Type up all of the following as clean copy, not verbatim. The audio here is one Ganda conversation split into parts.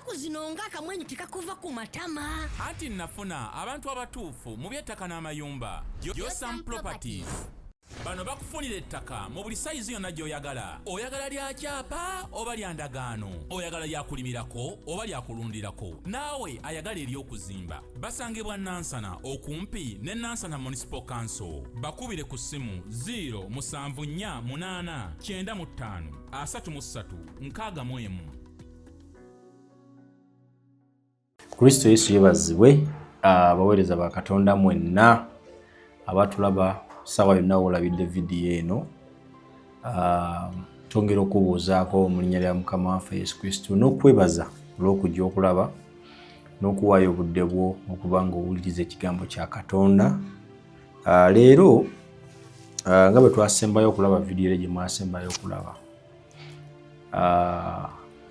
Ennaku zino ng'akamwenyu tekakuva ku matama. Anti nafuna abantu abatuufu mu by'ettaka n'amayumba. Josam Properties. Bano bakufunira ettaka mu buli sayizi yonna gy'oyagala. Oyagala lya kyapa oba lya ndagaano? Oyagala lya kulimirako oba lya kulundirako? Naawe ayagala ery'okuzimba. Basangibwa Nansana okumpi ne Nansana Municipal Council. Bakubire ku ssimu 0 7 4 8 95 33 61. Kristo Yesu yebazibwe. Abaweereza ba Katonda mwenna abatulaba ssaawa yonna woolabidde vidiyo eno, twongera okubuuzaako mu linnya lya Mukama waffe Yesu Kristo n'okwebaza olw'okujja okulaba n'okuwaayo obudde bwo okuba ng'owuliriza ekigambo kya Katonda. Leero nga bwe twasembayo okulaba vidiyo era gye mwasembayo okulaba,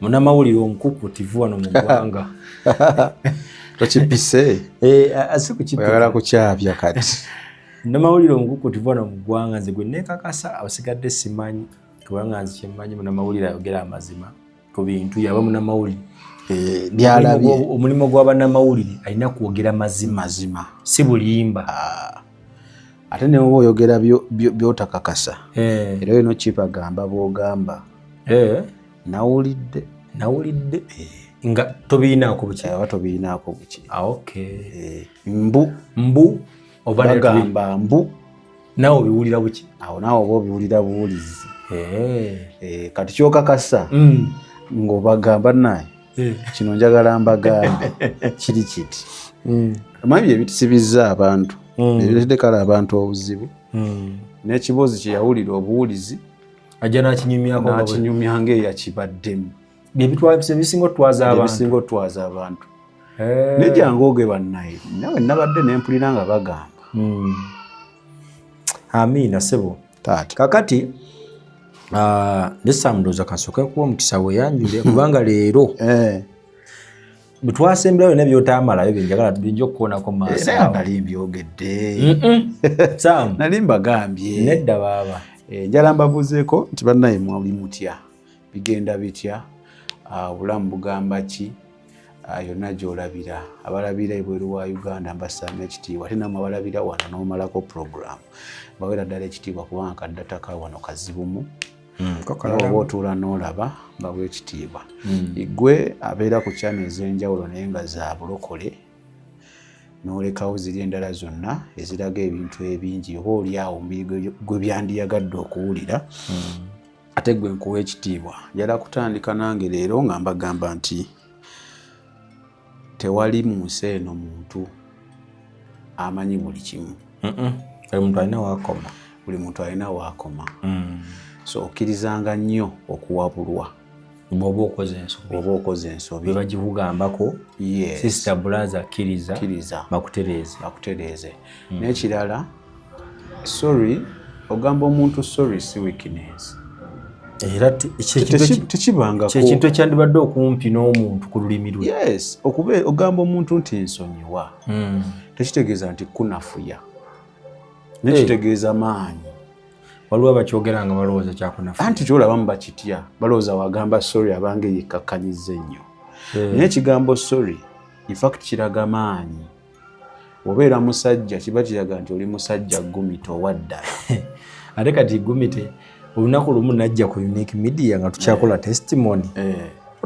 munnamawulire omukukutivu wano mu ggwanga. Tokipise. Si kukipika. Oyagala kukyabya kati. Munnamawulire omukukutivu wano mu ggwanga, nze gwe neekakasa, abasigadde simanyi, kubanga nze kyemmanyi munnamawulire ayogera amazima ku bintu yaba munnamawulire. Byalabye. Omulimu gwa bannamawulire alina kwogera mazima. Mazima. Si bulimba. Ate ne bw'oba oyogera by'otakakasa, era olina okukibagamba bw'ogamba. Nawulidde. Nawulidde. Nga tobiinaako buki? Oba tobiinaako buki. Okay. Mbu. Mbu oba bagamba mbu. Naawe obiwulira buki? Awo naawe oba obiwulira buwulizi. Kati kyokakasa ng'obagamba naye kino njagala mbagambe kiri kiti. Omanyi bye bitusibizza abantu, ebireetedde kale abantu obuzibu, n'ekiboozi kye yawulira obuwulizi ajja n'akinyumyako nga n'akinyumya ng'eyakibaddemu. Bye bisinga otwaza abantu. Ebisinga otwaza abantu. Naye jangu oge bannaye, nawe nabadde nempulira nga bagamba. Amiina sebo. Taata. Kakati ne ndowooza kasooke kuwa omukisa weeyanjule, kubanga leero bwe twasemberayo byonna byotaamalayo byenjagala bijja okukoonako mu maaso Naye awo. nali mbyogedde. Sam. Nali mbagambye. Nedda baaba. Njala mbabuuzeeko nti bannaye mwali mutya, bigenda bitya? Obulamu bugamba ki? Yonna gy'olabira, abalabira ebweru wa Uganda mbassaamu ekitiibwa, ate nammwe abalabira wano n'omalako program mbaweera ddala ekitiibwa, kubanga kaddata ka wano kazibumu. Oba otuula n'olaba, mbawa ekitiibwa. Gwe abeera ku channel ez'enjawulo naye nga za bulokole, n'olekawo ziri endala zonna eziraga ebintu ebingi oba oli awo omubiri gwe byandiyagadde okuwulira, ate gwe nkuwa ekitiibwa. Njala kutandika nange leero nga mbagamba nti tewali mu nsi eno muntu amanyi buli kimu. Buli muntu alina waakoma. Buli muntu alina waakoma. So okkirizanga nnyo okuwabulwa. Bw'oba okoze ensobi. Bw'oba okoze ensobi. Bwe bagikugambako. Sister, brother, kkiriza. Kkiriza. Bakutereeze. Bakutereeze. N'ekirala, sorry, ogamba omuntu sorry si weakness. Era Tekibangako. Kyekintu ekyandibadde okumpi n'omuntu ku lulimi lwe. Yes, okuba ogamba omuntu nti nsonyiwa tekitegeeza nti kunafuya, naye kitegeeza maanyi. Waliwo abakyogera nga balowooza kyakunafuya. Anti kyolabamu bakitya, balowooza wagamba sorry abange yekkakkanyizza ennyo. Naye ekigambo sorry in fact kiraga maanyi. Obeera musajja, kiba kiraga nti oli musajja gumite owaddala. Ate kati gumite, olunaku lumu najja ku Unique Media nga tukyakola testimony,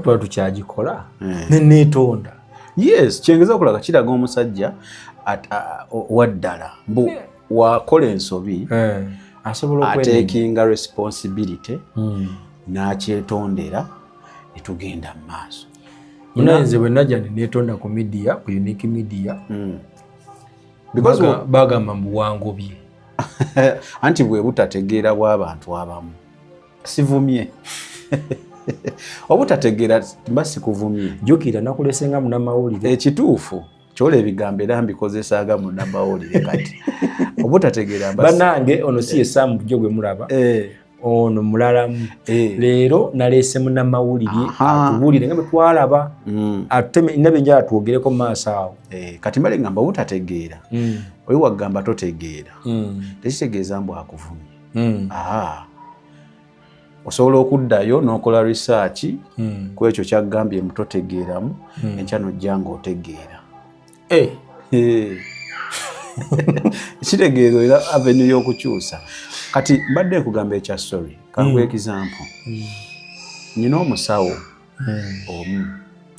twali tukyagikola, neneetonda. Yes, kyengeza okulaga kiraga omusajja owaddala mbu wakola ensobi Asobola okwenenya. Atekinga responsibility n'akyetondera netugenda mu maaso. Munaye nze bwe najja neneetonda ku media, ku Unique Media, Because bagamba mbu wangobye. Anti bwe butategeera bw'abantu abamu. Sivumye, obutategeera mba sikuvumye. Jjukira nakulese nga munnamawulire. Ekituufu kyola ebigambo era mbikozesaaga munnamawulire. Kati obutategeera mba Bannange, ono si ye Sam bulijjo gwe mulaba. Ono mulalamu. Leero naleese munnamawulire atubuulire nga bwe twalaba, atuteme nabye njala twogereko mu maaso awo. Kati mbale ngamba obutategeera, oli wagamba totegeera tekitegeeza mbu akuvumye. Osobola okuddayo n'okola research ku ekyo kyaggambye mutotegeeramu, enkya nojja ng'otegeera. Eh. Kitegeeza era avenue y'okukyusa. Kati mbadde nkugamba ekya sorry, kankuwa example. Nyina omusawo omu.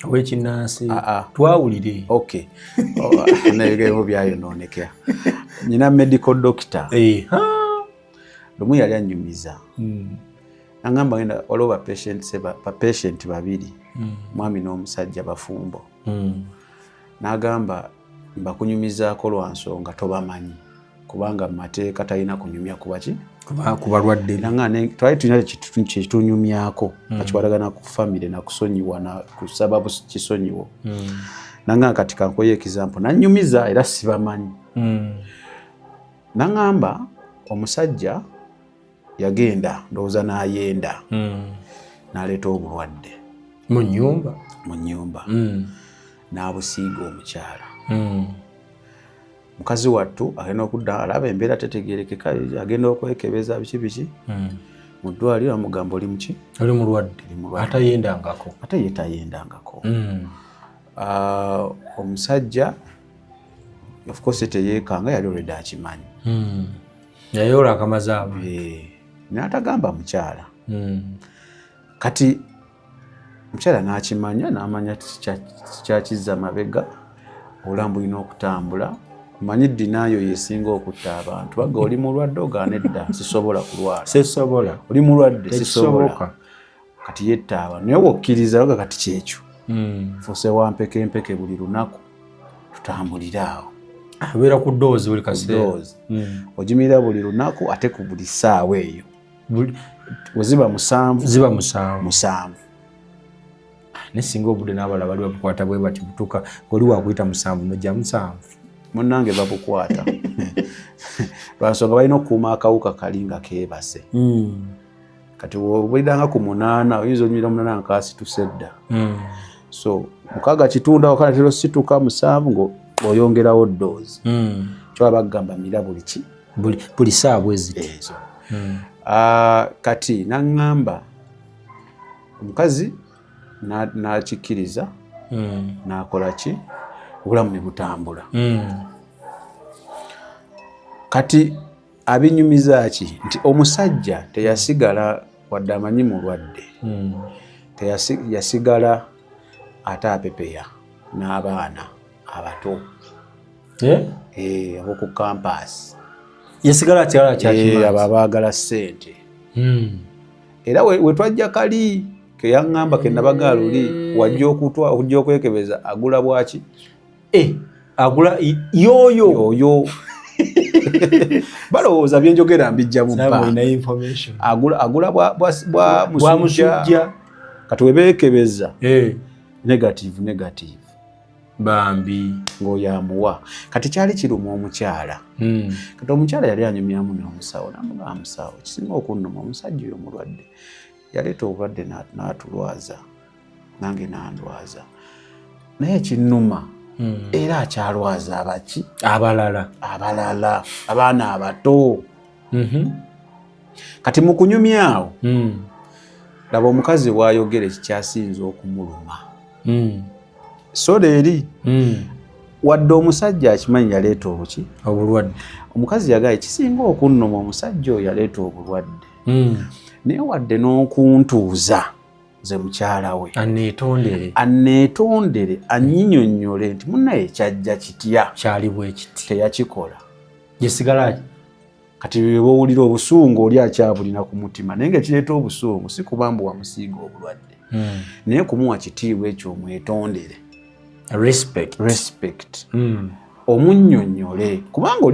Owekinansi? Ah, ah. Twawulire. Okay, nabigambo byayonoonekera. Nyina medical doctor. Lumu yali annyumiza, nagamba ngenda, waliwo ba patient babiri, mwami n'omusajja, bafumbo. N'agamba, mbakunyumizaako lwa nsonga tobamanyi, kubanga mu mateeka talina kunyumya kubaki. Ku balwadde. Era nga twali tulina kyetunyumyako nga kikwatagana ku famire, nakusonyiwa, nakusaba kisonyiwo. Nangamba, kati kankoye example. Nanyumiza, era sibamanyi. Naŋŋamba omusajja yagenda, ndowooza n'ayenda, n'aleeta obulwadde mu nyumba. Mu nnyumba, n'abusiiga omukyala. Mukazi wattu agenda okudda, alaba embeera tetegerekeka, agenda okwekebeza biki biki mu ddwaliro, amugamba, "Oli muki?" Oli mulwadde. Oli mulwadde. Atayendangako. Ate ye tayendangako. Ah, omusajja of course teyeekanga, yali already akimanyi. Naye olwo akamaze abantu. Eh, n'atagamba mukyala. Kati omukyala n'akimanya, n'amanya kikyakizza mabega, obulamu bulina okutambula. Omanyi denial yesinga okutta abantu. Baga, "Oli mulwadde?" Ogaana, "Edda, sisobola kulwala." Sisobola. "Oli mulwadde?" "Sisobola." Tekisoboka. Kati yetta abantu, naye wokkiriza oga, kati kyekyo, fuuse wampekempeke buli lunaku, tutambulire awo. Abeera ku doozi buli kaseera. Doozi ogimira buli lunaku, ate ku buli ssaawa eyo. Bwe ziba 7, Ziba 7. 7. Naye singa obudde n'abalala bali babukwata bwe bati, butuuka ng'oli wakuyita 7, nojja 7. Munnange, babukwata lwansonga balina okukuuma akawuka kali nga keebase. Kati bwobuliranga ku 8, oyinza onywira 8 nga kasituse dda. So 6 kitundu awo kanatera osituka, 7 ng'oyongerawo doozi. Kyoba bagamba mira buli ki? Buli saawa bwe ziti. Ezo. Ah, kati naŋŋamba omukazi n'akikkiriza, n'akola ki, obulamu ne butambula. Kati abinyumiza ki nti omusajja teyasigala, wadde amanyi mulwadde, yasigala ate apepeya n'abaana abato. Eh? Eh, ab'oku campus. Yasigala akyala. Eh, abo kyakimanzi. abaagala ssente. Era we twajja kali keyaŋŋamba kenabaga luli, wajja okutwa okujja okwekebeza, agula bwaki? Eh, agula yoyo. Oyo balowooza byenjogera mbijja mu Samu bbanga. olina information. Agula bwa bwa musujja. Musujja. Kati webeekebeza, negative, negative. Bambi. Ng'oyo amuwa. Kati kyali kiruma omukyala. Kati omukyala yali anyumyamu n'omusawo, namugamba, "Musawo, kisinga okunnuma, omusajja oyo mulwadde, yaleeta obulwadde n'atulwaza, nange nandwaza, naye ekinnuma, era akyalwaza abaki?" Abalala. Abalala, abaana abato. Kati mu kunyumyawo, laba omukazi bw'ayogera ekikyasinza okumuluma. Sola eri, wadde omusajja akimanyi yaleeta obuki? Obulwadde. Omukazi yagaye, "Kisinga okunnuma, omusajja oyo yaleeta obulwadde, naye wadde n'okuntuuza nze mukyala we, aneetondere, aneetondere, annyinyonnyole nti munnaye kyajja kitya, kyali bwe kiti, teyakikola." Yesigala. Kati bwe owulira obusungu, oli akyabulina ku mutima, naye nga ekireeta obusungu si kuba mbu wamusiiga obulwadde, naye kumuwa kitiibwa ekyo, omwetondere. Respect. Respect. Omunnyonnyole, kubanga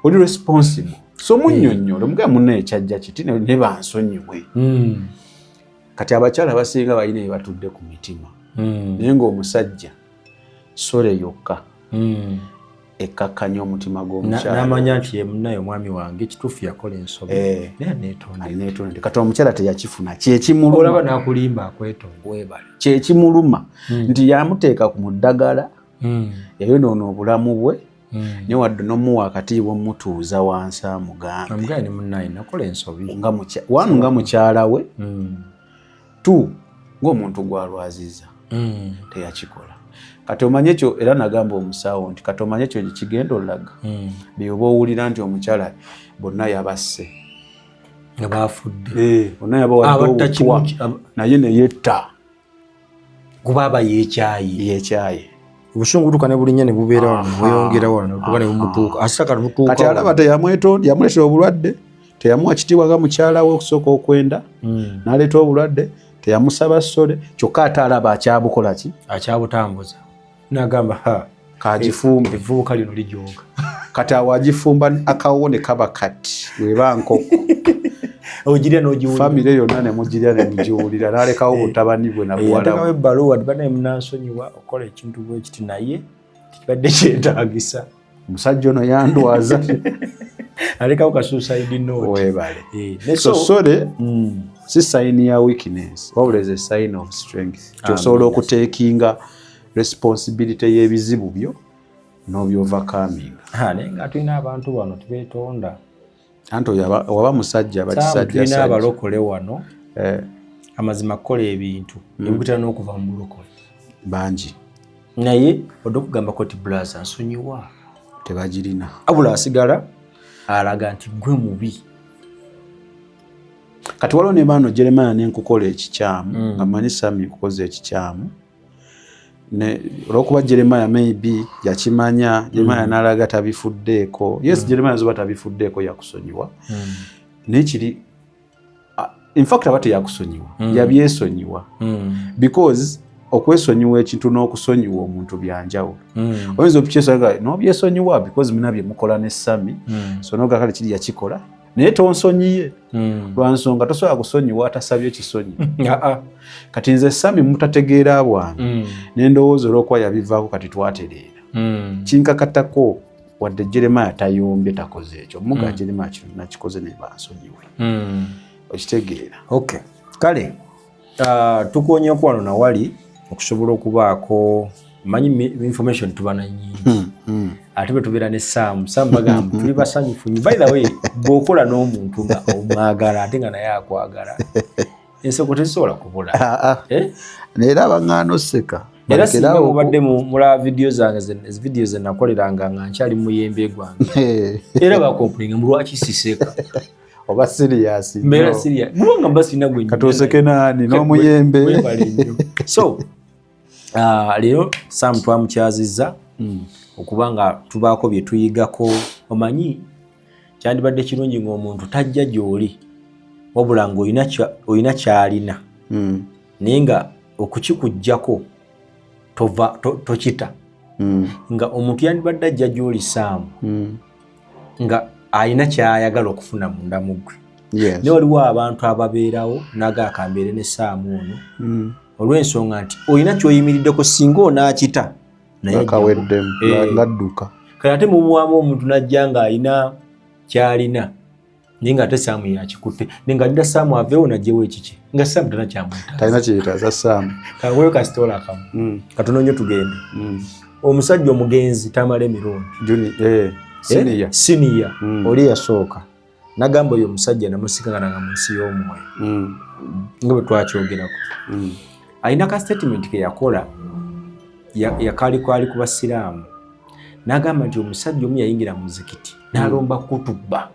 oli responsible, so omunnyonnyole, omugabe, "Munnaye kyajja kiti, ne bansonyiwe." Kati abakyala abasinga balina ebatudde ku mitima, naye ng'omusajja sorry yokka ekkakkanya omutima gw'omukyala. N'amanya nti ye munnaye omwami wange ekituufu yakola ensobi, naye aneetondere. Aneetondere. Kati omukyala teyakifuna, kyekimuluma. Olaba n'akulimba akwetonda. Webale. Kyekimuluma nti yamuteeka ku mu ddagala, yayonoona obulamu bwe. Naye wadde n'omuwa akatiibwa, omutuuza wansi, amugambe. Amugaye ne munnaye, nakola ensobi. Nga one, nga mukyala we, two, ng'omuntu gw'alwaziza. Teyakikola. Kati omanye ekyo, era nagamba omusawo nti kati omanye ekyo kigenda olaga byoba owulira nti omukyala bonna yabasse. Nga bafudde. Bonna yabawadde Abatta. obutwa. Kimu Naye neyetta. Kuba aba yeekyaye. Yekyaye. Obusungu butuuka ne bulinnya ne bubeera wano, bweyongera wano, ne butuuka ne bumutuuka asaka butuuka. Kati alaba teyamwetonda, yamuleetera obulwadde, teyamuwa kitiibwa nga mukyala we okusooka okwenda, n'aleeta obulwadde, teyamusaba sorry, kyokka ate alaba akyabukola ki? Akyabutambuza, nagamba ha. Kagifumbe. Evvubuka lino lijooga. Kati awo agifumba, akawo ne kaba kati weba nkoko. Ogirya n'ogiwulira. Famire yonna ne mugirya ne mugiwulira, n'alekawo butabani bwe na buwala Yatekawo bwe. ebbaluwa, banaye munansonyiwa okukola ekintu bwe kiti, naye tekibadde kyetaagisa. Omusajja ono yandwaza. Alekawo ka suicide note. Weebale. Ne so sorry si sign ya weakness, wabula is a sign of strength. Kyosobola Amen. okuteekinga responsibility y'ebizibu byo n'obyovercominga. Ha, naye nga tulina abantu wano tebeetonda. Anti oyo waba musajja aba Saamu, kisajja tulina sajja. abalokole wano. Amazima, kukola ebintu ebikutera n'okuva mu bulokole. Bangi. Naye odde okugambako ti brother, nsonyiwa. Tebagirina. Abula asigala alaga nti gwe mubi. Kati waliwo ne baano, Jeremaya, nenkukola ekikyamu nga manyi Sami nkukoze ekikyamu. Olwokuba Jeremaya maybe yakimanya, Jeremaya n'alaga tabifuddeeko. Yes, Jeremaya zoba tabifuddeeko, yakusonyiwa. Naye kiri in fact aba teyakusonyiwa, yabyesonyiwa, because okwesonyiwa ekintu n'okusonyiwa omuntu byanjawulo. Oyinza okukyesonyiwa n'obyesonyiwa because mina bye mukola ne Sami, so noga kale kiri yakikola, naye tonsonyiye lwa nsonga tosobola kusonyiwa atasabye kisonyi. Aa. Kati nze Sami mutategeera bwange nendowooza olwokuba yabivaako kati twatereera, kinkakatako wadde Jeremaya tayombye, takoze ekyo, muga Jeremaya kino nakikoze naye bansonyiwe. Okitegeera? Okay, kale tukonyeeko wano nawali okusobola okubaako manyi information tuba na nyingi, ate bwe tubeera ne Saamu, Saamu bagamba tuli basanyufu nnyo. By the way, bw'okola n'omuntu nga omwagala ate nga naye akwagala, enseko tezisobola kubula. Eh? Naye abaŋŋaana oseka. Era singa mubadde mulaba vidiyo zange vidiyo ze nakoleranga nga nkyali mu muyembe gwange, era bacomplaininga mu lwaki siseka. Oba serious. Mbeera serious kubanga mba sirina gwe. Kati oseke naani n'omuyembe? Webale nnyo. So leero Sam twamukyazizza okuba nga tubaako bye tuyigako. Omanyi kyandibadde kirungi ng'omuntu tajja gy'oli, wabula ng'olina olina ky'alina, naye nga okukikugjako tova tokita. Nga omuntu yandibadde ajja gy'oli, Saamu, nga alina ky'ayagala okufuna munda mu ggwe. Naye waliwo abantu ababeerawo naga akambeere ne Saamu ono olw'ensonga nti olina ky'oyimiriddeko, singa onaakita naye ajja Kaweddemu. Ngadduka. Kale ate mumuwamu omuntu najja ng'alina ky'alina, naye ng'ate Saamu yakikutte, naye nga alina Saamu aveewo najjewo ekiki, nga Saamu tana kyamwetaaza. Talina kyeyetaaza Saamu. Kanweyo kasitoola akamu katono nnyo tugende. Omusajja omugenzi Tamala Emirundi. Senior. Senior. Oli yasooka nagamba oyo omusajja namusikananga mu nsi y'omwoyo, nga bwe twakyogerako. Alina ka statement ke yakola yakaliko ali ku basiraamu, n'agamba nti omusajja omu yayingira mu muzikiti n'alomba kutubba.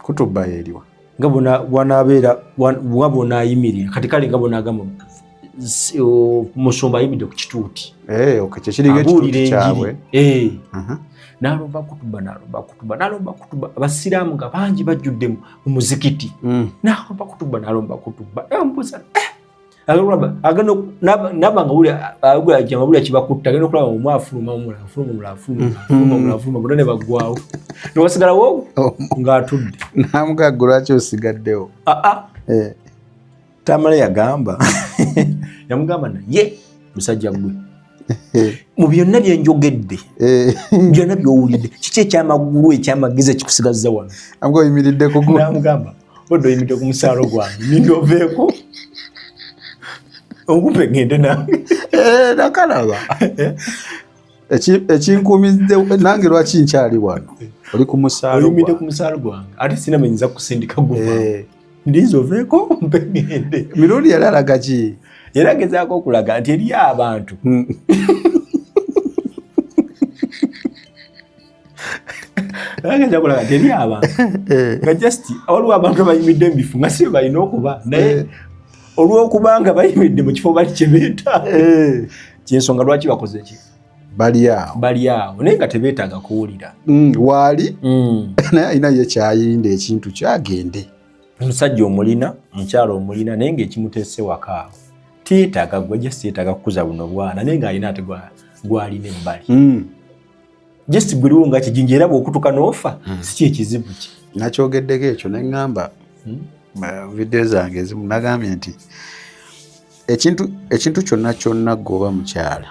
Kutubba eriwa? Nga bwanaabeera nga bwonaayimirira kati, kale nga bwonaagamba musumba ayimiridde ku kituuti. Eh, okay, kyekiringa abuulira ekituuti kyabwe. enjiri. N'alomba kutuba, n'alomba kutuba, n'alomba kutuba. Abasiraamu nga bangi bajjudde mu muzikiti. N'alomba kutuba, n'alomba kutuba, ambuuza agenda naba nga buli kibakutta, agenda okulaba omu afuluma, omulala afuluma, omulala afuluma, afuluma, omulala afuluma, bonna ne baggwawo, newasigalawo ng'atudde. Namugaggo, lwaki osigaddewo? Aa. Tamala yagamba, yamugamba, naye musajja gwe, mu byonna byenjogedde, byonna byowulidde, kiki ekyamagulu ekyamagezi ekikusigazza wano? Amuga oyimiridde kugu. Namugamba, odde oyimiridde ku musaalo gwange, ninda oveeko okumpe ngende nange. Eh, nakalaba. Ekinkumidde nange lwaki nkyali wano, oli ku musaalo. Oyimidde ku musaalo gwange, ate sina menyinza kusindika guva. Ndinza oveeko mpe ngende. Mirundi yali alaga ki? Era agezaako okulaga nti eriyo abantu, era agezaako okulaga nti eriyo abantu nga just waliwo abantu abayimiridde mu bifo nga si bwe balina okuba, naye olw'okubanga bayimiridde mu kifo bali kye beetaaga, kyensonga lwaki bakoze ki? Bali awo. Bali awo, naye nga tebeetaaga kuwulira. Waali naye alina ye kyayinda ekintu kyagende. Omusajja omulina, omukyala omulina, naye ng'ekimuteese waka awo teetaaga gwe, just yeetaaga kukuza buno bwana, naye ng'alina ate gwalina ebbali. Just guliwo nga kijinja, era bw'okutuka n'ofa si kyekizibu kye. Nakyogeddeko ekyo ne ŋŋamba vidiyo zange ezimu, nagambye nti ekintu kyonna kyonna gwoba mukyala,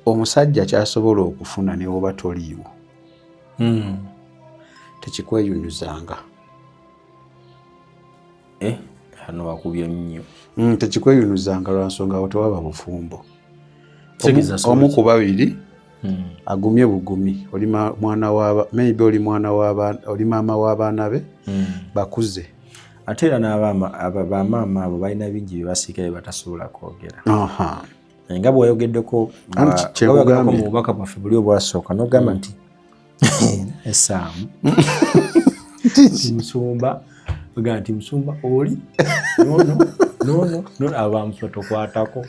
omusajja kyasobola okufuna ne woba toliiwo, tekikweyunyuzanga. Eh, ano wakubye nnyo. Tekikweyunuzanga lwa nsonga awo tewaba bufumbo. Tegeeza Omu soki. ku babiri agumye bugumi. Oli mwana wa, maybe oli mwana wa, oli maama w'abaana be bakuze. Ate era bamaama abo balina bingi bye basiika bye batasobola kwogera. Nga bw'oyogeddeko Anti nga bw'oyogeddeko kyekugambye. mu bubaka bwaffe buli obwasooka, n'ogamba nti essaamu musumba, ogamba nti musumba oli nono nono nono abantu tokwatako.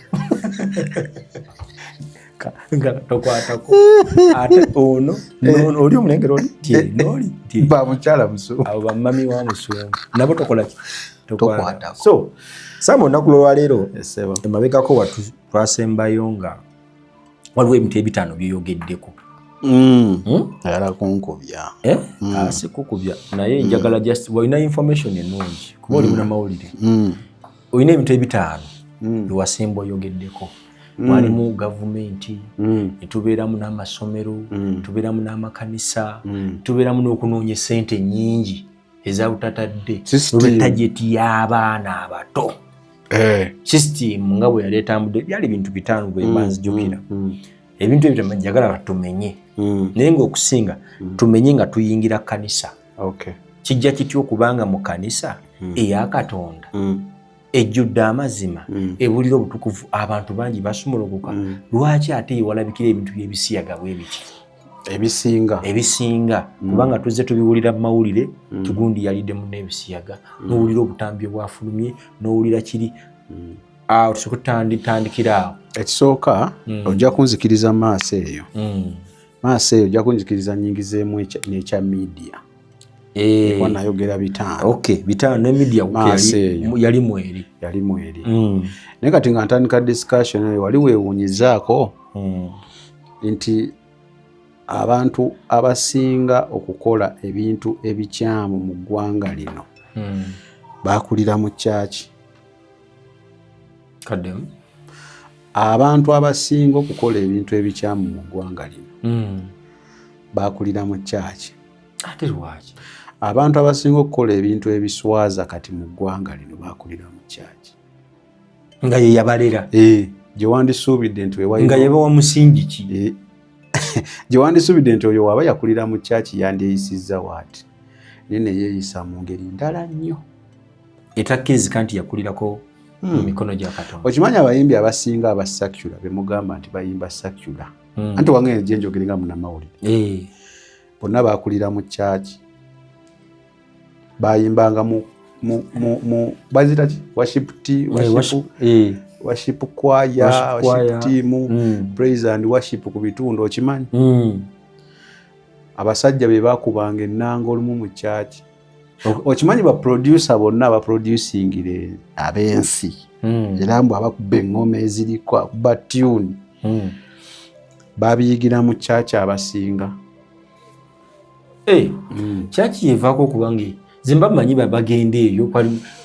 Nga tokwatako, ate ono nono oli omulengera oli ti noli ti Ba mukyala musumba. Abo bamami wa musumba nabo tokola ki? Tokwatako. So Sam, olunaku lwolwaleero, Esebo. emabegako watu twasembayo nga waliwo ebintu ebitaano byeyogeddeko. Ayala kunkubya. Eh? Ah, si kukubya, naye njagala just walina information ennungi kuba oli munamawulire. Olina ebintu ebitaano byewasemba oyogeddeko. Mwalimu gavumenti, netubeeramu n'amasomero, tubeeramu n'amakanisa, tubeeramu n'okunoonya essente ennyingi ezabutatadde System. olw'etarget y'abaana abato, system nga bwe yali etambudde. Byali bintu bitaano bwe mba nzijukira. Ebintu ebyo njagala tumenye, naye ng'okusinga tumenye nga tuyingira kanisa. Kijja kitya okubanga mu kanisa eya Katonda ejjudde amazima, ebulira obutukuvu, abantu bangi basumulukuka, lwaki ate ewalabikira ebintu by'ebisiyaga bwe biti? Ebisinga. Ebisinga, kubanga tuzze tubiwulira mu mawulire, tigundi yaliddemu n'ebisiyaga, n'owulira obutambi obwafulumye, n'owulira kiri awo. Tusooke tutandikira awo. Ekisooka, ojja kunzikiriza maaso eyo, maaso eyo ojja kunzikiriza nyingizeemu n'ekya media. Kuba nayogera bitaano. Okay, bitaano ne media. Maaso eyo. Yali mweri. Yali mweri, naye kati nga ntandika discussion eyo, wali weewuunyizaako nti abantu abasinga okukola ebintu ebikyamu mu ggwanga lino bakulira mu kyaki? Kaddemu. Abantu abasinga okukola ebintu ebikyamu mu ggwanga lino bakulira mu kyaki. Ate lwaki? Abantu abasinga okukola ebintu ebiswaza kati mu ggwanga lino bakulira mu kyaki. Nga ye yabalera? Eh, gye wandisuubidde nti Nga yabawa musingi ki? Eh, gye wandisuubidde nti oyo waba yakulira mu kyaki yandyeyisizza waati, naye neyeeyisa mu ngeri ndala nnyo. Etakkirizika nti yakulirako mu mikono gya Katonda. Okimanyi abayimbi abasinga aba secular bemugamba nti bayimba secular, anti wange gye njogere nga munnamawulire, bonna bakulira mu kyaki, bayimbanga mu bazita ki, worship worship, worship choir, Worship choir. Worship team, praise and worship ku bitundu, okimanyi? Abasajja be bakubanga ennanga olumu mu kyaki. Okimanyi ba producer bonna abaproducingire ab'ensi, era mbu abakuba eŋŋoma eziriko akuba tune, babiyigira mu kyaki abasinga. Eh, kyaki yevaako okubanga zimba manyi bagenda eyo,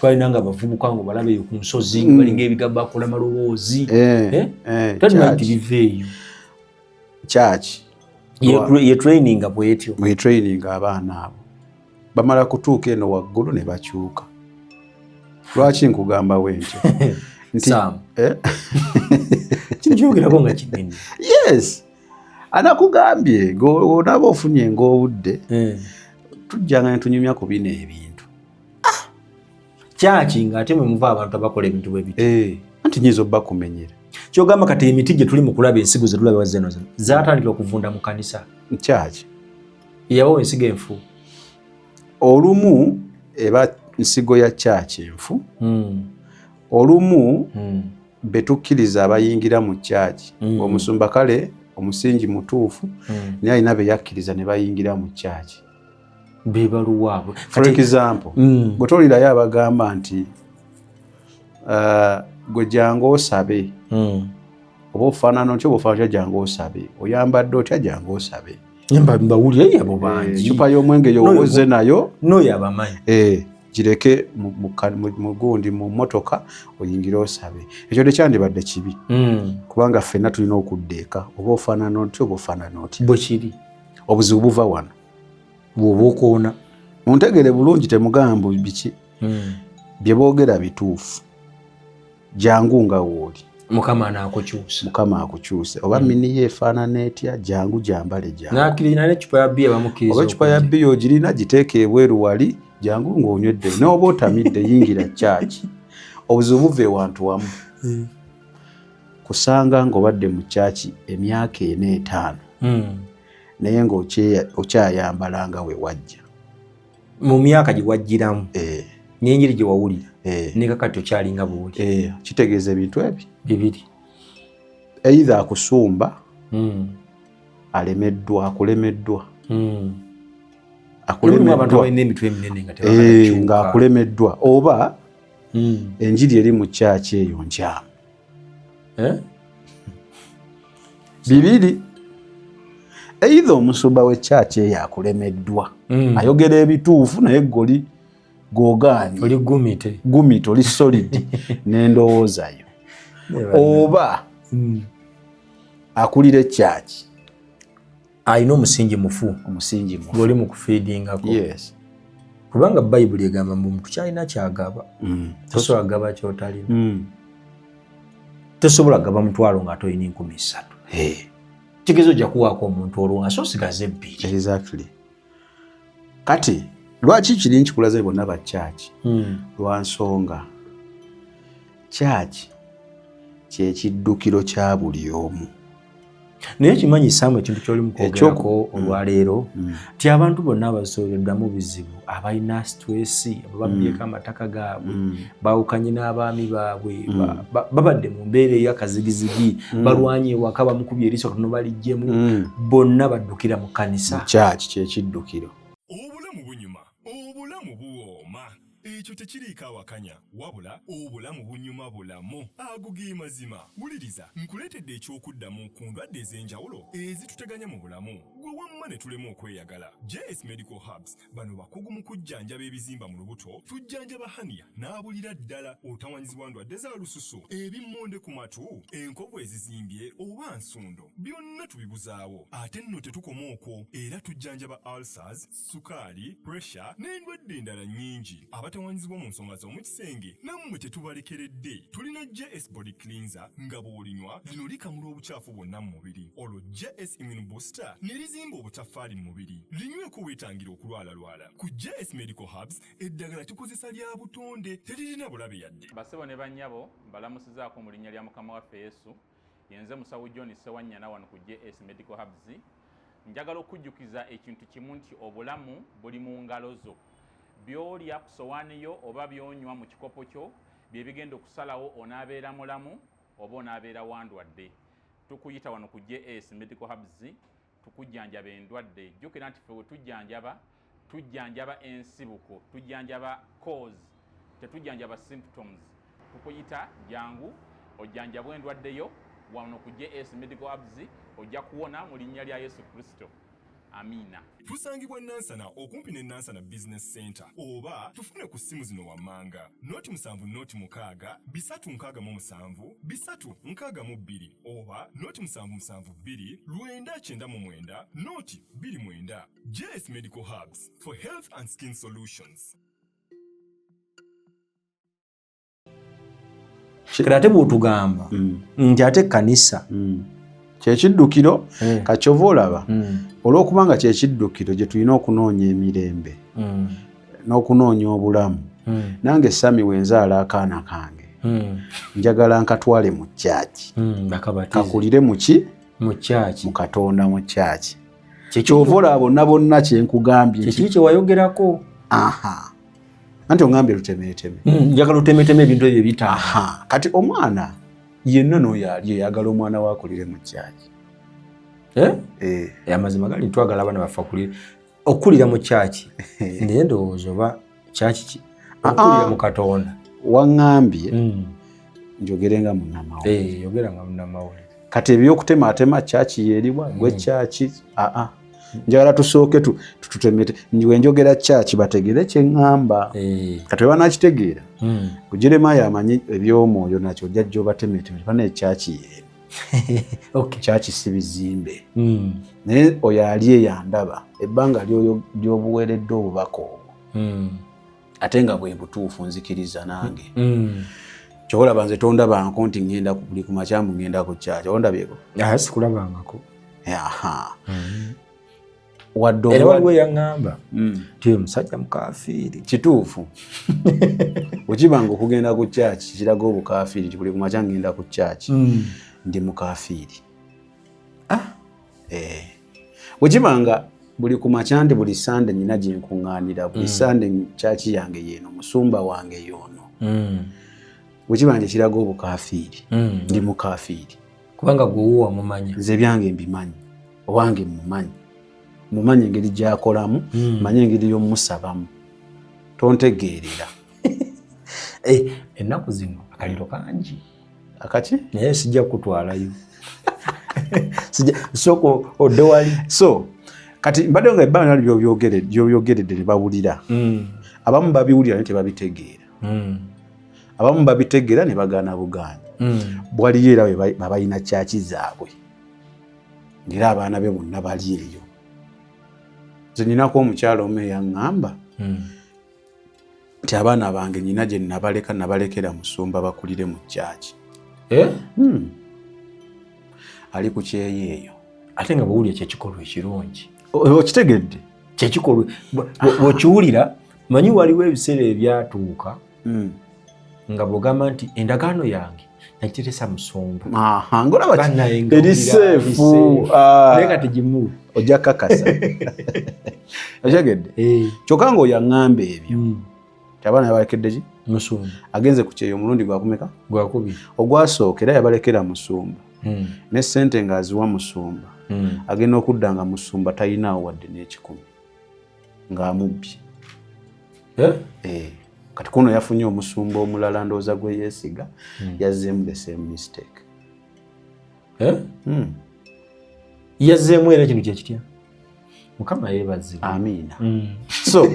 twalina nga abavubuka nga balaba eyo ku nsozi, balinga ebigambo, bakola maloboozi. Eh, Eh? eh, Twalina nti kyaki. biva eyo. Kyaki. Ye training nga bwetyo. Mu training abaana abo bamala kutuuka eno waggulu ne bakyuka. Lwaki nkugamba bwe ntyo nti Sam. Eh? Kyogerako nga kinene. Yes, anakugambye onaaba ofunye ng'obudde, tujjanga ne tunyumya ku bino ebintu. Kyaki ng'ate mwe muva abantu abakola ebintu bwe biti? Anti nyinza obba kumenyera. Kyogamba kati emiti gye tuli mu kulaba, ensigo ze tulaba zeno zeno zaatandika okuvunda mu kanisa? Kyaki. Yabawo ensigo enfu. Olumu eba nsigo ya kyaki enfu, olumu betukkiriza abayingira mu kyaki. Omusumba kale omusingi mutuufu, naye alina be yakkiriza ne bayingira mu kyaki. Bebaluwaabwe. For example, gwe tolirayo abagamba nti gwe jangu osabe, oba ofaanana otya, oba ofaanana otya, jangu osabe, oyambadde otya, jangu osabe. Mbawulire abo bangi. Ecupa y'omwenge yowoze nayo. N'oyo abamanyi. Gireke mu gundi mu mmotoka oyingire osabe. Ekyo tekyandibadde kibi, kubanga ffenna tulina okudda eka, oba ofaanana otya, oba ofaanana otya. Bwe kiri. Obuzibu buva wano. Bw'oba okoona. Muntegere bulungi, temugamba biki bye boogera bituufu. Jangu nga wooli. Mukama anaakukyusa. Mukama akukyuse. Oba mini ye efaanana etya, jangu gyambale, jangu. N'akkirina n'eccupa ya bbiya bamukkiriza. Oba ecupa ya bbiya ogirina, giteeke ebweru wali, jangu ng'onywedde, n'oba otamidde, yingira kyaki. Obuzibu buva ewantu wamu, kusanga ng'obadde mu kyaki emyaka 4 5, naye ng'okyayambala nga we wajja. Mu myaka gye wajjiramu, n'enjiri gye wawulira, ne kakati okyalinga bw'oli. Kitegeeza ebintu ebi bibiri. Either akusumba alemeddwa, akulemeddwa. Mulimu abantu abalina emitwe eminene nga tebagala kukyuka. Ng'akulemeddwa, oba enjiri eri mu kyaki eyo nkyamu. Bibiri. Either omusumba w'ekyaki eyo akulemeddwa, ayogera ebituufu naye goli gogaanye. Oli gumite. Gumite, oli solid n'endowooza yo, oba akulira ekyaki alina omusingi mufu. Omusingi mufu. Gw'oli mu kufiidingako. Yes. Kubanga Bayibuli egamba mbu omuntu kyalina kyagaba. Tosobola kugaba ky'otalina. Tosobola kugaba 500 nga tolina 3000. Kitegeeza ojja kuwaako omuntu olwansi osigaze 2. Exactly. Kati lwaki kiri nkikulaze bonna ba kyaki? Lwa nsonga kyaki kyekiddukiro kya buli omu. Naye kimanyi Sam, ekintu ky'oli mu kwogerako olwaleero, nti abantu bonna abasobeddwamu bizibu, abalina stress, abababbyeko amataka gaabwe, baawukanye n'abaami baabwe, babadde mu mbeera ey'akazigizigi, balwanye ewaka, bamukubye eriiso katono baliggyemu, bonna baddukira mu kkanisa. Kyaki kyekiddukiro. Obulamu bunyuma, obulamu buwooma. Ekyo tekiriiko awakanya, wabula obulamu bunyuma bulamu. Ago ge mazima. Wuliriza, nkuleetedde ekyokuddamu ku ndwadde ez'enjawulo ezituteganya mu bulamu, gwe wamma ne tulema okweyagala. JS Medical Herbs bano bakugu mu kujjanjaba ebizimba mu lubuto, tujjanjaba hernia n'abulira ddala, otawanyizibwa ndwadde za lususu, ebimmonde ku matu, enkovu ezizimbye oba nsundo, byonna tubibuzaawo. Ate nno tetukoma okwo, era tujjanjaba ulcers, sukaali, pressure n'endwadde endala nnyingi. Abatawanyizibwa mu nsonga z'omu kisenge nammwe tetubalekeredde. Tulina JS Body Cleanser nga bw'olinywa lino likamula obukyafu bwonna mu mubiri, olwo JS Immune Booster ne lizimba obutaffaali mu mubiri. Linyweko weetangira okulwalalwala. Ku JS Medical Herbs eddagala tukozesa lya butonde, teririna bulabe yadde. Basebo ne bannyabo, mbalamusizaako mu linnya lya Mukama waffe Yesu. Yenze Musawo John Ssewanyana wano ku JS Medical Herbs. Njagala okujjukiza ekintu kimu nti obulamu buli mu ngalo zo. By'olya ku sowaani yo oba by'onywa mu kikopo kyo bye bigenda okusalawo onaabeera mulamu oba onaabeera wandwadde. Tukuyita wano ku JS Medical Herbs tukujjanjaba endwadde. Jjukira nti ffe we tujjanjaba, tujjanjaba ensibuko, tujjanjaba cause, tetujjanjaba symptoms. Tukuyita jangu ojjanjabwe endwadde yo wano ku JS Medical Herbs, ojja kuwona mu linnya lya Yesu Kristo. Amiina. Tusangibwa Nansana okumpi ne Nansana Business Center, oba tufune ku ssimu zino wammanga: 076 367 362 oba 0772 990 029. JS Medical Herbs for health and skin solutions. Kati ate bw'otugamba nti ate ekkanisa kyekiddukiro, kakyova olaba olw'okubanga kyekiddukiro gye tulina okunoonya emirembe n'okunoonya obulamu. Nange Sami wenzaala akaana kange, njagala nkatwale mu kyaki, kakulire muki, mu kyaki, mu Katonda, mu kyaki. Kyova olaba bonna bonna kyenkugambye kyekiri kyewayogerako. Aha, anti ongambye lutemeteme. Njagala lutemeteme ebintu ebyo ebitaano. Kati omwana yenna n'oyo ali eyagala omwana we akulire mu kyaki. Amazima gali twagala abaana baffe okulira mu kyaki, naye ndowooza oba kyaki okulira mu Katonda. Waŋŋambye njogere nga munnamawulire. Yogera nga munnamawulire. Kati ebyokutematema kyaki yeeriwa gwe kyaki, aa, njagala tusooke tutemete. Wenjogera kyaki bategere kyeŋŋamba. Kati bwe banakitegeera, Jeremaya amanyi ebyomwoyo nakyo ojja obatemeteme bana ekyaki yeeri. Kyaki si bizimbe. Naye oyo ali eyandaba ebbanga ly'obuweeredde obubaka obwo, ate nga bwe butuufu, nzikiriza nange. Kyolaba nze tondabanko nti ngenda buli ku makyamu ngenda ku kyaki, ondabyeko? Sikulabangako. Aha, wadde era waliwo eyaŋŋamba nti oyo musajja mukafiiri. Kituufu, bwekibanga okugenda ku kyaki kiraga obukafiiri nti buli ku makya ngenda ku kyaki, ndi mukafiiri. Bwekibanga buli ku makya nti buli Sande nyina gyenkuŋŋaanira, buli Sande kyaki yange yeeno, musumba wange yoono, bwekibanga kiraga obukafiiri, ndi mukafiiri. Kubanga gwe wamumanya. Nze ebyange mbimanyi, owange mumanyi, mumanyi engeri gyakolamu, manyi engeri y'omusabamu, tontegeerera. Ennaku zino akaliro kangi. Akaki? Naye sijja kukutwalayo, sooka odde wali. So kati mbadde nga ebbanga lyobyogeredde ne bawulira, abamu babiwulira naye tebabitegeera, abamu babitegeera ne bagaana bugaanyi. Bwaliyo era babalina kyaki zaabwe ngera abaana be bonna bali eyo. Nze ninako omukyalo omu eyaŋŋamba nti abaana bange nyina gye nabaleka, nabalekera musumba bakulire mu kyaki. Ali ku kyeyo eyo. Ate nga bwewulira kyekikolwa ekirungi. Okitegedde? Kyekikolwa bwekiwulira, manyi waliwo ebiseera ebyatuuka nga bwogamba nti endagaano yange nakiteresa musumba. Ngolaba eri safe. Naye kati gimu ojja kakasa, okitegedde? Kyokka nga oyaŋŋamba ebyo ti abaana yabalekedde ki? Musumba. Agenze ku kyeyo omulundi gwakumeka? Gwakubiri. Ogwasooka era yabalekera musumba ne sente ng'aziwa musumba. Agenda okudda nga musumba talinaawo wadde n'ekikumi, ng'amubbye. Kati kuno yafunye omusumba omulala, ndowooza gwe yeesiga, yazzeemu the same mistake. Yazzeemu era kino kyekitya, Mukama yeebazibwe. Amiina. So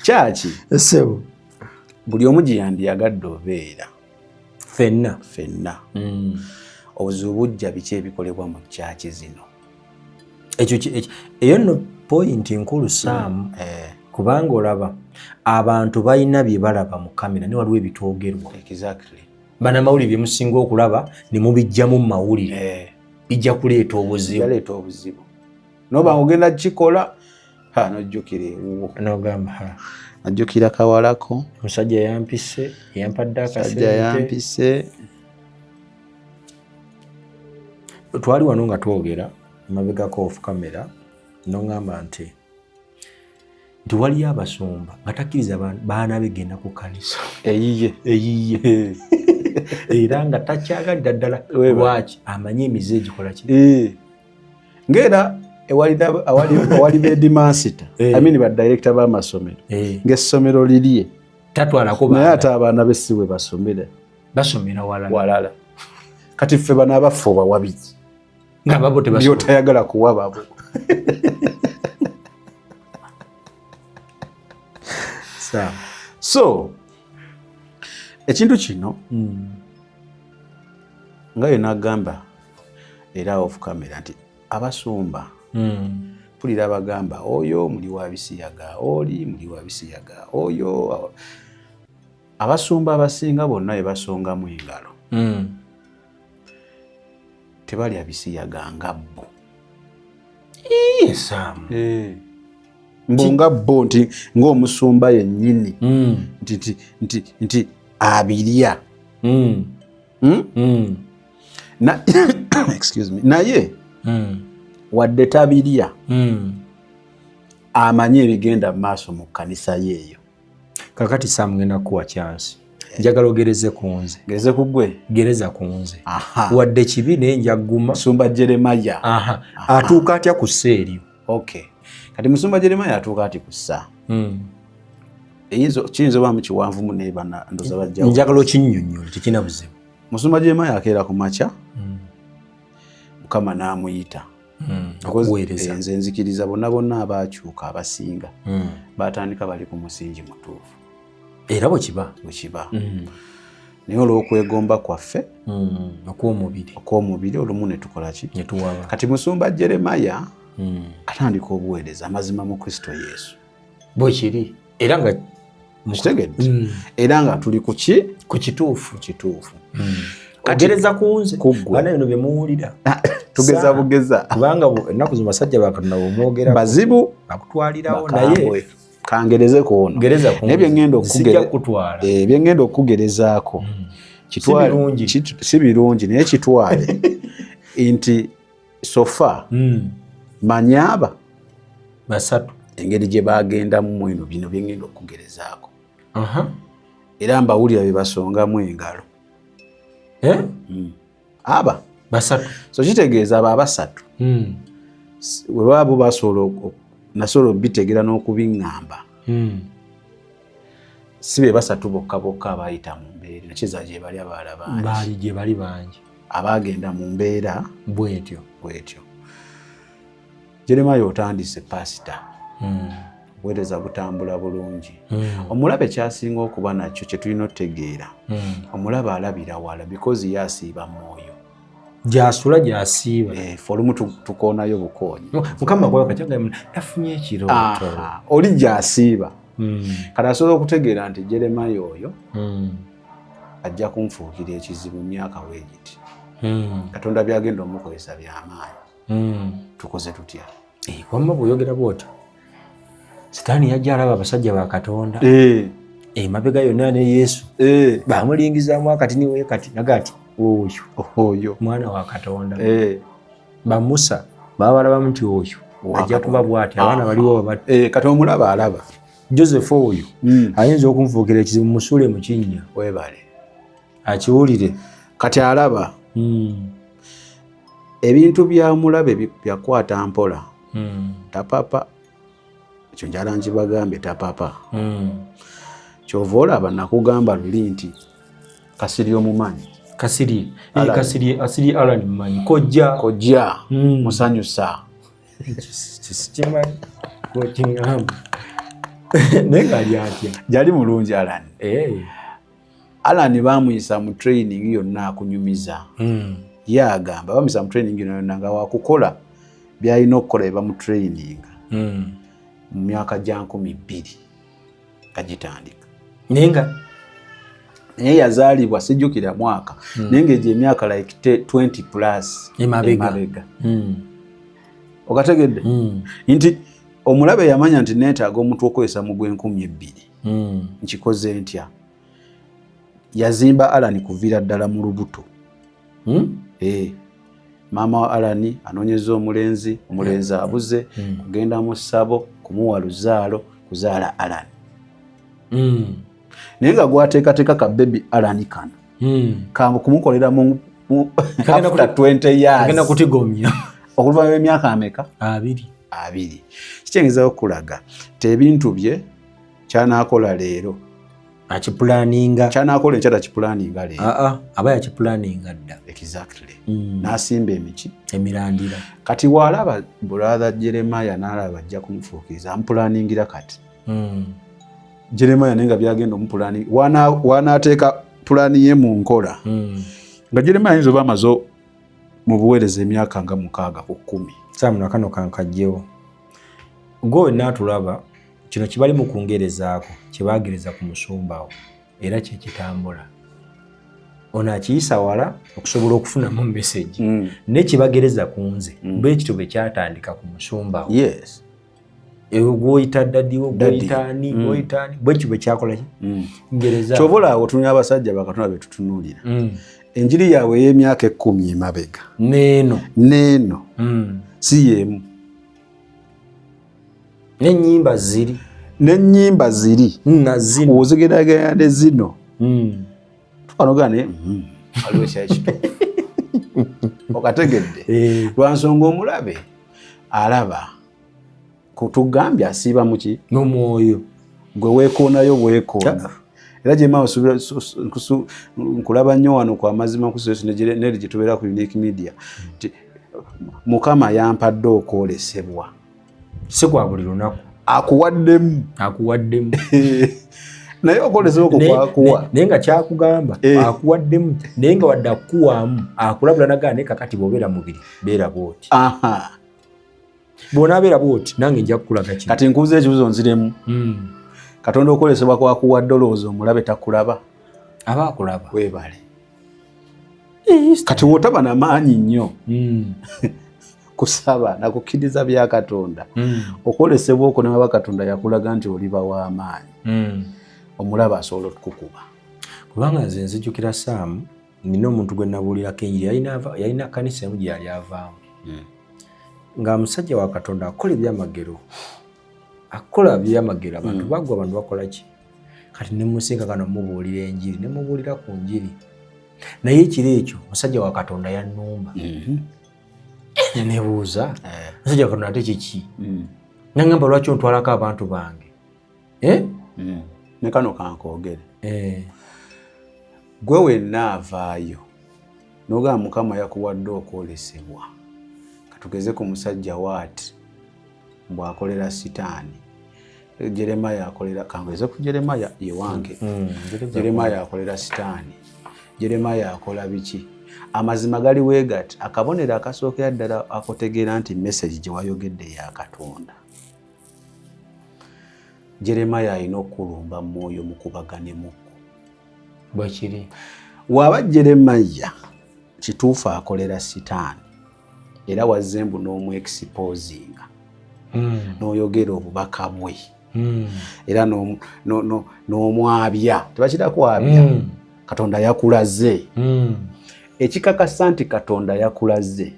kyaki sebo buli omu gye yandiyagadde obeera. Ffenna. Ffenna. Obuzibu bujja biki ebikolebwa mu kyaki zino? Ekyo eyo nno point nkulu, Saamu, kubanga olaba abantu balina bye balaba mu kamera, naye waliwo ebitoogerwa. Banamawulire bye musinga okulaba ne mubijjamu mu mawulire bijja kuleeta obuzibu. Yaleeta obuzibu noba nga ogenda kukikola, ha, nojjukira ewuwo. Nogamba ha, najjukira kawalako. Omusajja yampise, yampadde sajja akasente. Yampise. Twali wano nga twogera mabegako off camera, noŋŋamba nti waliyo abasumba nga takkiriza baana be genda ku kanisa eyiye. Eyiye, era nga takyagalira ddala. Weeba. Lwaki? Amanyi emize egikola ki. Ng'era awali ba headmaster, I mean ba director b'amasomero, ng'essomero lirye tatwalako naye baana. Ate abaana be si bwe basomera. Basomera walala. Walala. Kati ffe bano abaffe obawa biki nga babo tebasoma? Byotayagala kuwa babo. Sawa. So ekintu kino nga yo nagamba era off camera nti abasumba mpulira abagamba oyo muli wa bisiyaga, oli muli wa bisiyaga, oyo. Abasumba abasinga bonna be basongamu engalo tebalya bisiyaga nga bo. Sam. Mbu nga bo nti ng'omusumba yennyini nti abirya. Excuse me. Naye wadde tabirya amanyi ebigenda mu maaso mu kkanisa yeeyo. Kakati Sam, ngenda kukuwa chance, njagala ogereze ku nze. Gereze ku ggwe? Gereza ku nze. Wadde kibi naye njaguma. Musumba Jeremaya atuuka atya ku ssa eryo? Okay, kati musumba Jeremaya atuuka ati ku ssa? Kiyinza oba mukiwanvumu naye bana ndoza bajjawo. Njagala okinnyonnyola, tekina buzibu. Musumba Jeremaya akeera ku makya, Mukama n'amuyita. Okuweereza. Nze nzikiriza bonna bonna abakyuka abasinga batandika bali ku musingi mutuufu. Era bwe kiba. Bwe kiba, naye olw'okwegomba kwaffe okw'omubiri, okw'omubiri olumu ne tukola ki? Ne tuwaba. Kati musumba Jeremaya atandika obuweereza amazima mu Kristo Yesu. Bwe kiri era nga Kitegedde? Era nga tuli ku ki? Ku kituufu. Kituufu. Ogereza ku nze. Ku ggwe. Bana bino bye muwulira. Tugeza bugeza. Kubanga ennaku zino basajja ba Katonda bw'omwogera bazibu. Bakutwalirawo. Bakambwe. Naye Kangereze ku ono. Gereza ku Naye bye ŋŋenda nze. Sijja kukutwala. Bye ŋŋenda okugerezaako Si birungi. Si birungi, naye kitwale nti so far manyaba basatu engeri gye bagendamu mweno bino bye ŋŋenda okugerezaako, era mbawulira bye basongamu engalo. Eh? Aba basatu. So kitegeeza abo abasatu bwe baba bo basobola nasobola obitegeera n'okubiŋŋamba, si be basatu bokka bokka abayita mu mbeera nakiza gye bali abalala bangi. Baali gye bali bangi. Abagenda mu mbeera bwetyo. Bwetyo. Jeremaya otandise pasita, obuweereza butambula bulungi. Omulabe kyasinga okuba nakyo kye tulina otutegeera, omulabe alabira wala because ye asiiba mwoyo. Gyasula gyasiiba. Ffe olumu tukoonayo bukoonyi. Mukama gwawe kati nafunye ekirooto. Aha, oli gyasiiba. Kati asobola okutegeera nti Jeremaya oyo ajja kunfuukira ekizibu mu myaka weegiti. Katonda byagenda omukozesa byamaanyi. Tukoze tutya? Eh, wamma bw'oyogera bw'otyo, Sitaani yajja alaba abasajja ba Katonda emabega yonna ne Yesu bamulingizaamu akati niwe kati naga ati oyo oyo mwana wa Katonda. Bamusa babalabamu nti oyo Wa ajja kuba Katonda. bw'ati, abaana baliwo baba Kati omulaba alaba. Joseph oyo ayinza okunfuukira ekizibu, musuule mu kinnya. Webale. Akiwulire. Kati alaba ebintu byamulabe byakwata mpola. Tapapa, ekyo njala nkibagambye, tapapa. Kyova olaba nakugamba luli nti Kasiri omumanyi? Kasiri? Alan. Kasiri, Asiri Alan mmanyi, kojja. Kojja. Musanyusa. Kimanyi kokiŋŋamba naye ngaali atya? Gyali mulungi Alan. Alan bamuyisa mu training yonna akunyumiza. Ye agamba bamuyisa mu training yonna yonna nga wakukola byalina okukola eba mu training mu myaka gya 2000 nga gitandika. Naye nga Naye yazaalibwa sijjukira mwaka, naye ng'egyo emyaka like 20 plus Emabega. Emabega. Okategedde nti omulabe yamanya nti neetaaga omuntu okozesa mu gw'enkumbi 20, nkikoze ntya? Yazimba Alan kuviira ddala mu lubuto. Maama wa Alan anoonyeza omulenzi, omulenzi abuze, kugenda mu ssabo kumuwa luzaalo kuzaala Alan, naye nga gwateekateeka ka baby Alan kano kangu kumukolera mu Kagenda after 20 years. Kagenda kutigomya. Oluvannyuma lw'emyaka ameka? 20. 20. Kitegeeza okulaga ti ebintu bye kyanaakola leero Akipulaninga. Kyanaakola enkya takipulaninga leero. Aa, aba yakipulaninga dda. Exactly. N'asimba emiki Emirandira. Kati waalaba brother Jeremaya n'alaba ajja kumufuukiriza, amupulaningira kati Jeremaya, naye nga byagenda omupulani wanaateeka pulaani ye mu nkola nga Jeremaya ayinza oba amaze mu buweereza emyaka nga 6 ku 10. Sam, nakano kankajjewo gwe wenna atulaba, kino kibali mu kungerezaako kyebagereza ku musumba wo. Era kyekitambula ono akiyisa wala okusobola okufunamu message. Naye kibagereza ku nze, bwekityo bwe kyatandika ku musumba we. Ewe gwoyita daddy wo, Daddy. gwoyita ani, gwoyita ani, bwekityo bwe kyakola ki ngereza. Kyova olaba otunulira abasajja bakatonda betutunuulira, enjiri yaabwe ey'emyaka 10 emabega neeno neeno si yeemu. N'ennyimba ziri. N'ennyimba ziri. Nga zino. Ozigeraganya ne zino, tukanogaa naye waliwo ekyali kituufu, okategedde? Eh. Lwansonga omulabe alaba tugambye asiiba muki? N'omwoyo. Gwe weekoonayo bwekoona. Era gyema nkulaba nnyo wano kwa Mazima Nkusu neri gye tubeera ku Unique Media nti Mukama yampadde okwolesebwa. Si kwa buli lunaku. Akuwaddemu. Akuwaddemu. Naye okwolesebwa okwo kwakuwa. Naye nga kyakugamba akuwaddemu, naye nga wadde akukuwaamu akulabula nagaa, naye kakati bw'obeera mubiri beera bwoti, bw'onaabeera bwoti nange nja kukulaga kino. Kati nkubuza ekibuzo nziremu. Katonda okwolesebwa kwakuwadde, olowooza omulabe takulaba? Aba akulaba. Weebale. Kati wotaba namaanyi nnyo kusaba nakukkiriza bya Katonda, okwolesebwa okwo newaba Katonda yakulaga nti oliba w'amaanyi, omulaba asobola okukukuba. Kubanga nze nzijukira Saamu, nina omuntu gwe nabuulirako enjiri, yalina kanisa emu gye yali avaamu, nga musajja wa Katonda akola ebyamagero, akola byamagero, abantu bagwa, abantu bakola ki. Kati nemusinkakano mubuulira enjiri, nemubuulira ku njiri, naye ekiro ekyo musajja wa Katonda yannumba. Nenebuuza, musajja wa Katonda ate kiki? Nangamba, lwaki ontwalako abantu bange? Eh? Ne kano kankoogere. Gwe wenna avaayo n'ogamba Mukama yakuwadde okwolesebwa, katugeze ku musajja waati mbw'akolera Sitaani, Jeremaya akolera, kangeze ku Jeremaya ye wange. Jeremaya akolera Sitaani, Jeremaya akola biki? Amazima gali weegati, akabonero akasookera ddala akotegeera nti message gye wayogedde ya Katonda, Jeremaya alina okulumba mwoyo mukubaganемukko. Bwekiri. Waba Jeremaya kituufu akolera Sitaani, era wazze mbu n'omwexposinga, n'oyogera obubaka bwe, era n'omwabya, tebakira kwabya. Katonda yakulaze. Ekikakasa nti Katonda yakulaze,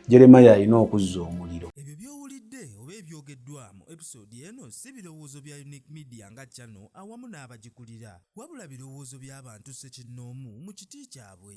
Jeremaya alina okuzza omuliro. Ebyo by'owulidde oba ebyogeddwa mu episode eno si birowoozo bya Unique Media nga channel awamu n'abagikulira, wabula birowoozo by'abantu ssekinnoomu mu kiti kyabwe.